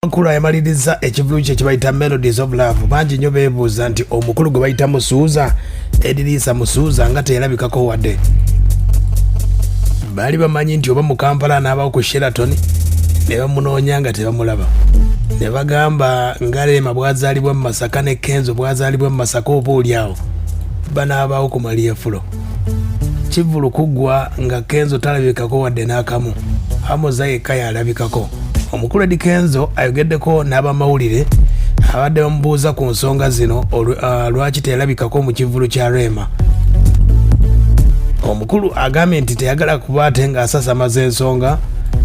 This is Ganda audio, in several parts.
Mukulu ayamaliriza ekivulu kye kibayita Melodies of Love. Bangi nnyo beebuuza nti omukulu gwe bayita Musuuza, Ediriisa Musuuza, nga teyalabikako wadde. Baali bamanyi nti oba mu Kampala anaabawo ku Sheraton, ne bamunoonya nga tebamulaba, ne bagamba nga Rema bwazaalibwa mu Masaka ne Kenzo bwazaalibwa mu Masaka, oba oli awo banaabaawo ku Maliefulo. Kivulu kuggwa nga Kenzo talabikako wadde n'akamu, Amoza yekka yalabikako. Omukulu Eddy Kenzo ayogeddeko n'abamawulire abadde bamubuuza ku nsonga zino, lwaki teyalabikako mu kivulu kya Rema. Omukulu agambye nti teyagala kuba ate ng'asasamaza ensonga,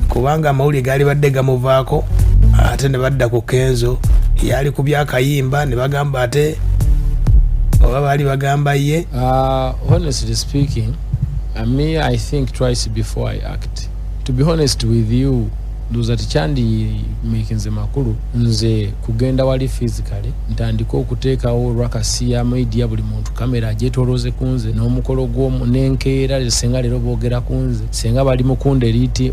kubanga amawulire gaali badde gamuvaako, ate ne badda ku Kenzo yali ku byakayimba, ne bagamba ate oba baali bagamba ye. Honestly speaking, me, I think twice before I act. To be honest with you, ndowooza tekyandi makinze makulu nze kugenda wali physically ntandike okuteekawo ruckus ya media, buli muntu kamera agyetolooze ku nze n'omukolo gw'omu n'enkeera, senga leero boogera ku nze, senga bali mukunda eriti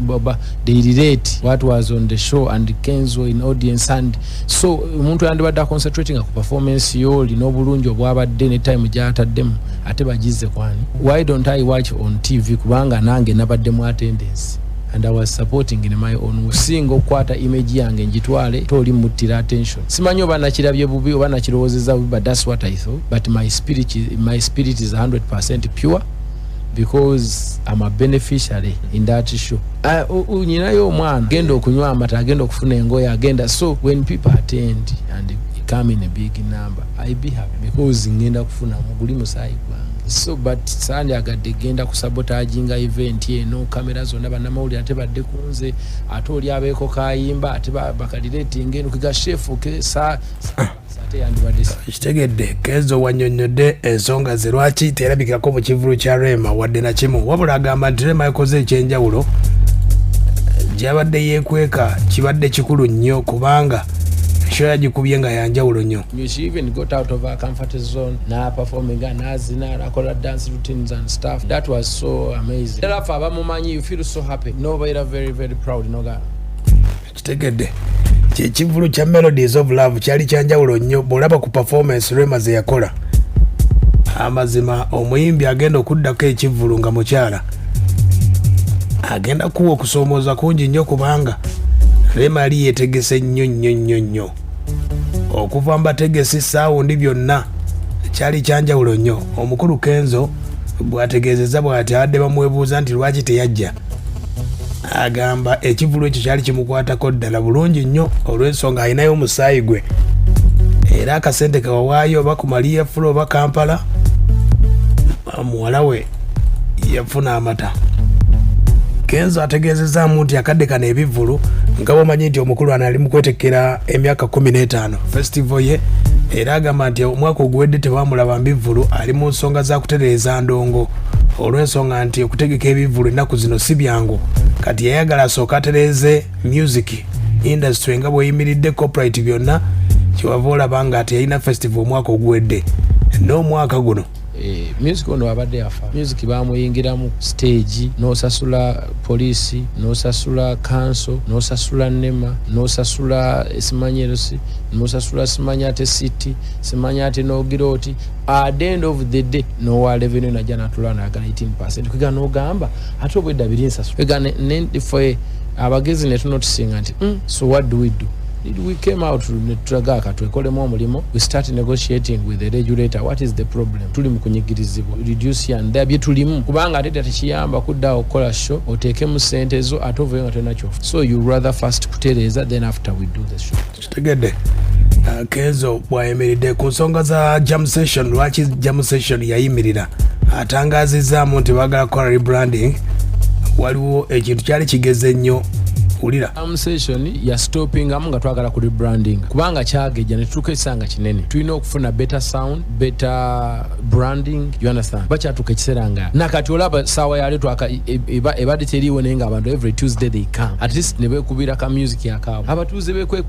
they relate what was on the show and Kenzo in audience. And so omuntu yandibadde aconcentrating ku performance y'oli n'obulungi obwabadde ne time gyataddemu, ate bagize kwani? Why don't I watch on TV? Kubanga nange nabadde mu attendance and I was supporting in my own way. Singa okukwata image yange njitwale toli muttira attention. Simanyi oba nakirabye bubi oba nakirowoozezza bubi, but that's what I thought. But my spirit is 100% pure because I'm a beneficiary in that show. Nyinayo omwana agenda okunywa amata, agenda okufuna engoye, agenda. So when people attend and come in a big number, I be happy because ngenda kufunamu guli musaayi gwange. So but sandyagadde genda kusabotaginga event eno, kamera zonna, bannamawulire ate badde kunze, ate oli abeeko kayimba, ate bakaliretinga eno kiga shefuke sa ate yandibadde. Kitegedde, Kenzo wannyonnyodde ensonga ze lwaki teyalabikako mu kivulu kya Rema wadde nakimu. Wabula agamba nti Rema yakoze ekyenjawulo gyabadde yeekweka, kibadde kikulu nnyo kubanga show yagikubye nga yanjawulo nnyo. She even got out of her comfort zone, na performing, nazina, nakola dance routines and stuff. That was so amazing. Era ffe abamumanyi, you feel so happy, nobeera very very proud noga. Kitegedde, kyekivulu kya Melodies of Love kyali kyanjawulo nnyo. Bw'olaba ku performance Rema ze yakola, amazima omuyimbi agenda okuddako ekivulu nga mukyala agenda kuwa okusoomooza kungi nnyo, kubanga Rema yali yeetegese nnyo nnyo nnyo nnyo, okuva mbategesi, sound, byonna kyali kyanjawulo nnyo. Omukulu Kenzo bw'ategeezezza bw'ati, abadde bamwebuuza nti lwaki teyajja, agamba ekivulu ekyo kyali kimukwatako ddala bulungi nnyo olw'ensonga alinayo omusaayi gwe, era akasente kawawaayo oba ku Maliyafula oba Kampala, muwala we yafuna amata. Kenzo ategeezezaamu nti akadde kano ebivulu, nga bwomanyi nti omukulu ano ali mu kwetekera emyaka 15 festival ye, era agamba nti omwaka oguwedde tebamulaba mbivulu, ali mu nsonga za kutereeza ndongo, olw'ensonga nti okutegeka ebivulu ennaku zino si byangu. Kati yayagala asooka atereeze music industry nga bweyimiridde, copyright, byonna, kyewava olaba nga teyalina festival omwaka oguwedde n'omwaka guno. Music ono abadde afa music, bamuyingiramu stage, n'osasula poliisi, n'osasula council, n'osasula NEMA, n'osasula simanyi erosi, n'osasula simanyi ate city, simanyi ate n'ogira oti at the end of the day nowa revenue najja natula nayagala 18. Kwega n'ogamba ate obwedda biri nsasula kwega fe abagezi ne tunotisinga nti, so what do we do?" We came out netulaga akatwekolemu omulimu. We start negotiating with the regulator. What is the problem? Tuli mu kunyigirizibwa, reduce here and there bye tulimu, kubanga ate tekiyamba kuddaawo okukola show oteekemu sente zo ate oveyo nga tolina kyofa. So you rather first kutereeza, then after we do the show. Kitegedde. Kenzo bw'ayimiridde ku nsonga za jam session, lwaki jam session yayimirira, atangazizaamu nti baagala kukola rebranding. Waliwo ekintu kyali kigeze nnyo, wulira. Jam session ya stoppingamu nga twagala ku rebranding, kubanga kyagejja ne tutuuka ekisanga kinene, tulina okufuna better sound, better branding, you understand? Bakyatuuka ekiseera nga nakati olaba saawa yali twaka ebadde teriiwo, naye nga abantu every Tuesday they come, at least ne beekubira ka music akaabwe. Abatuuze bekwe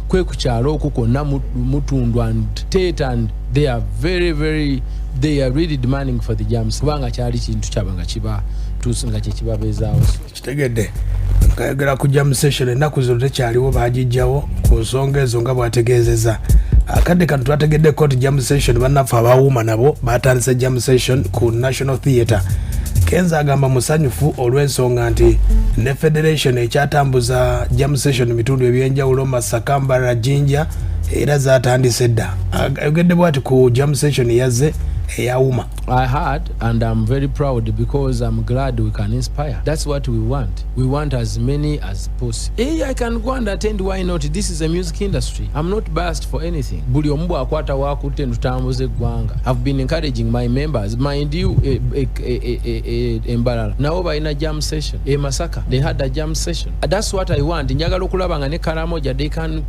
kwe ku kyalo okwo kwonna Mutundu and Tate, and they are very very, they are really demanding for the jams, kubanga kyali kintu kyabwe nga kiba tuusi nga kyekibabeezaawo. Kitegedde. Ngayogera ku jam session, ennaku zino tekyaliwo, bagijjawo ku nsonga ezo nga bwategeezeza. Akadde kano twategeddeko nti jam session, bannaffe abawuuma nabo batandise jam session ku National Theatre. Kenzo agamba musanyufu olw'ensonga nti ne federation ekyatambuza jam session mu bitundu ebyenjawulo, Masaka, Mbarara, Jinja, era zatandise dda. Ayogedde bwati ku jam session yazze eyawuma. I heard and I'm very proud because I'm glad we can inspire. That's what we want. We want as many as possible. Hey, I can go and attend, why not? This is a music industry. I'm not biased for anything. Buli omu bw'akwata waakutte ntutambuza eggwanga. I've been encouraging my members. Mind you, Embarara nabo balina jam session. E Masaka, they had a jam session. That's what I want. Njagala okulaba nga ne Karamoja, they can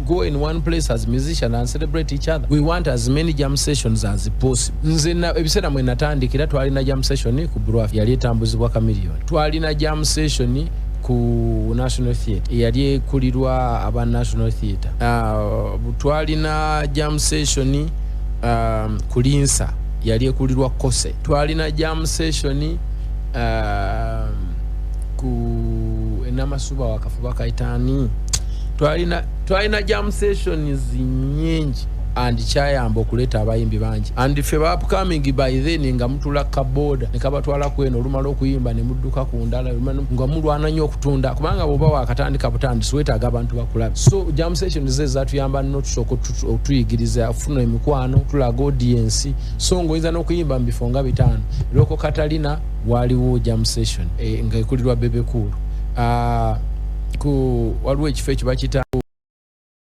go in one place as musicians and celebrate each other. We want as many jam sessions as possible. Nze ebiseera mwe natandikira twalina jam session ku Braf, yali etambuzibwa Chameleone. Twalina jam session ku National Theatre, eyali ekulirwa aba National Theatre. Twalina jam session ku Linsa, yali ekulirwa Kose. Twalina jam session ku Enamasuba wakafuba kaitaani. Twalina jam sessions nyingi and kyayamba okuleeta abayimbi bangi, and ffe ba upcoming by then nga mutula kaboda ne kabatwala kweno, olumala okuyimba ne mudduka ku ndala, nga mulwana nnyo okutunda, kubanga bw'oba wakatandika butandisi weetaaga abantu bakulabe. So jam sessions ze zatuyamba nno tusooka otuyigiriza okufuna emikwano, tulaga audience. So ng'oyinza n'okuyimba mu bifo nga 5. Loko Katalina waliwo jam session nga ekulirwa Bebe Cool. Ku waliwo ekifo ekyo bakiyita